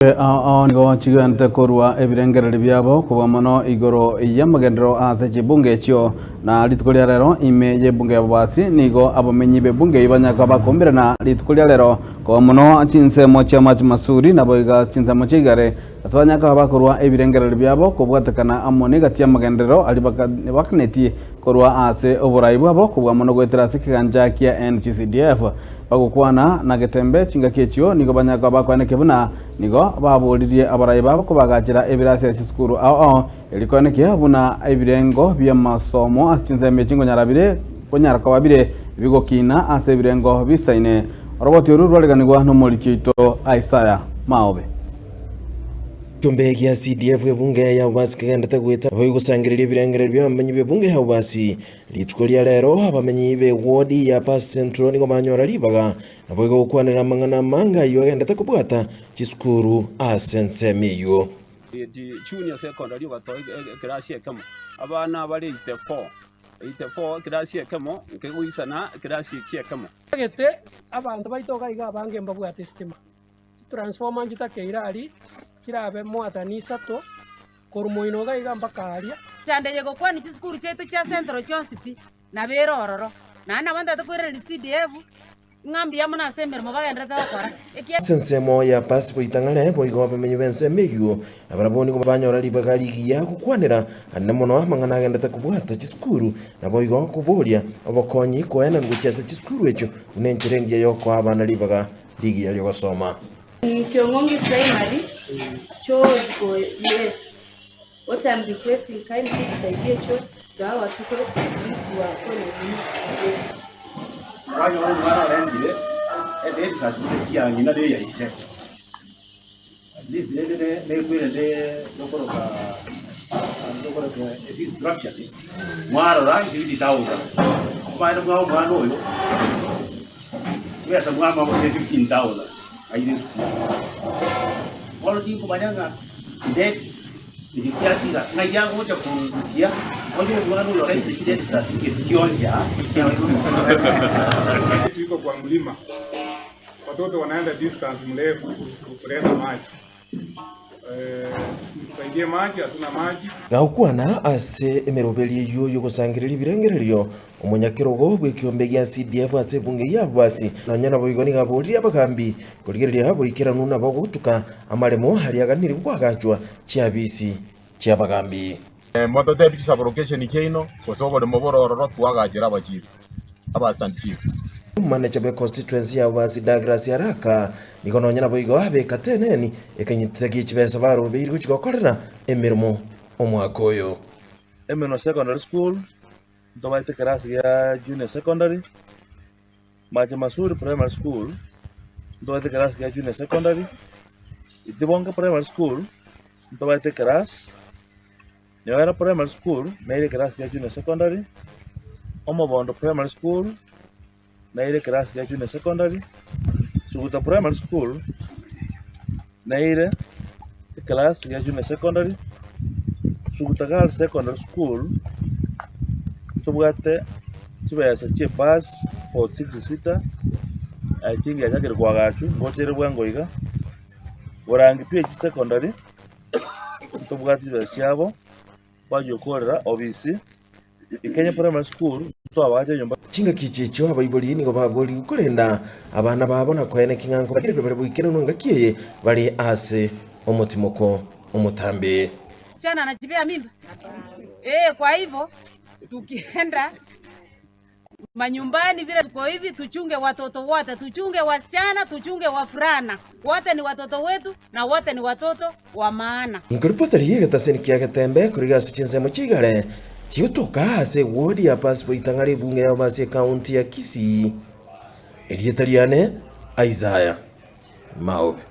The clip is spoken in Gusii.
Ao ao nigo chigente korua ebirengererio biabo kobua mono igoro y'amagenderero ase chibunge echio. Na rituko ria rero ime y'ebunge ya Bobasi nigo abamenyi b'ebunge eyio banyaka bakoumberana rituko ria rero kobua mono chinsemo chia Machi Masuri naboigo chinsemo chia Igare ase banyaka bakorua ebirengererio biabo kobwatekana amo negati y'amagenderero aria bakanetie korwa ase oborai bwabo kobua mono goetera ase ekegancha kia NGCDF. Bagokwana na getembe chingaki echio nigo banyaka bakoenekia buna nigo baboririe abarai babo kobagachera ebirasi ase chisukuru ao ao erio koenekia buna ebirengo bi'amasomo ase chinsemo echi nkonyara bire konyara koba bire bigokina ase ebirengo bisaine. Oroboti oru rwareganigwa nomoriki oito Isaya Maobe. Ekiombe gia CDF ebunge ya Bobasi kegendete goeta nabo egosangereria ebirengererio bi'abamenyi b'ebunge ya Bobasi. Rituko ria rero abamenyi b'ewodi ya Pasi Central nigo banyora ribaga naboigo gokwanera amang'ana amange ayio agendete kobwata chisukuru ase ensemo eyio. Junior secondary ogatoa ekerasi ekemo, abana bare 84, 84 ekerasi ekemo nkegoisana ekerasi ekio ekemo. Gete abanto baito iga iga abange mbabwate esitima, chitransformer nchitakeire aria, chirabe mwatani isato, korwa moino iga iga mpaka aria. Chanda eye gokwania chisukuru chiaito chia Central chionsi pi, nabo ere ororo. Naende nabo ntagete koiraneria CDF, ng'a mbuya mono ase emeremo bagendererete gokora, ekiagera. Ase ensemo ya Pasi goitang'are, boigo abamenyi b'ensemo eyio nabarabwo nigo banyora ribaga rigiya gokwanera anene mono amang'ana agendete kobwata chisukuru, naboigo koboria obokonyi koenanwa gochia ase chisukuru echio buna enchera engiya y'okoa abana ribaga rigiya ri'ogosoma. Kiong'ongi Primary, choo ziko less. What I'm requesting kindly tusaidie choo ndio hawa watoto at least wakuwe na nini. Kwanyora omwana orentire edeath certificate ya ng'ina na eya ise, at least rende ne nekwerende nokoroka nokoroka efees structure mwarora 50,000 omanyete mwa omwana oyo chibesa mwama gose 15,000 aire esukuru. Bono tinkomanya ng'a next Eki kiatiga, ng'ai agocha korusia onye omwana oyo oraite chideath certificate chionsi aa? Yetu iko kwa mlima, watoto wanaenda distance mrefu kuleta maji. Eh, mtusaidie maji, hatuna maji. Gagokwana ase emeroberi eyio y'ogosangereria ebirengererio, omonyakerogo bw'ekiombe gia CDF ase ebunge y'Abubasi, nonya naboigo nigo aboririe abagambi korigereria boikeranu nabo gotuka amaremo aria aganire koagachwa chiabisi chi'abagambi. Mototebi chisablocation chiaino, gose oboremo bore ororo twagachere abachief, aba-assistant chief. Omomanecha bwe constituency ya Bobasi Douglas Araka nigo nonya naboigo abeka teneni ekenyitita gie chibesa barobeirwe gochia gokorera emeremo omwaka oyo. Emenwa Secondary School, ntobaete ekerasi gia Junior Secondary, Mache Masuri Primary School, ntobaete ekerasi gia Junior Secondary, Itibonge Primary School, ntobaete ekerasi, Nyoera Primary School, nere ekerasi gia Junior Secondary, Omobondo Primary School, nere ekerasi gia Junior Secondary, Suguta Primary School, nere ekerasi gia Junior Secondary, Suguta Girls Secondary School, ntobwate chibesa chia ebus 46 seater, I think yachakire koagachwa, ngocha ere bwango iga, Borangi PH Secondary, ntobwate chibesa chiabo, bachia gokorera obisi, Kenya Primary School, ntwabagacha enyomba. Chingaki echi echio abaibori nigo baborigwe korenda abana babo na koeneki ng'a nkobakereria bare boikeranu engaki eye bare ase omotimoko omotambe. Msichana anajipea mimba? Eh, kwa hivyo tukienda manyumbani vile tuko hivi, tuchunge watoto wote, tuchunge wasichana, tuchunge wavulana, wote ni watoto wetu na wote ni watoto wa maana. Inkoripoteri y'egetaseni kia Getembe korwa ase chinsemo chia igare chigotoka ase ewodi ya Passport Itang'ara ebunge ya Omasi ekaunti ya Kisii. Erieta riane Isaiah Maobe.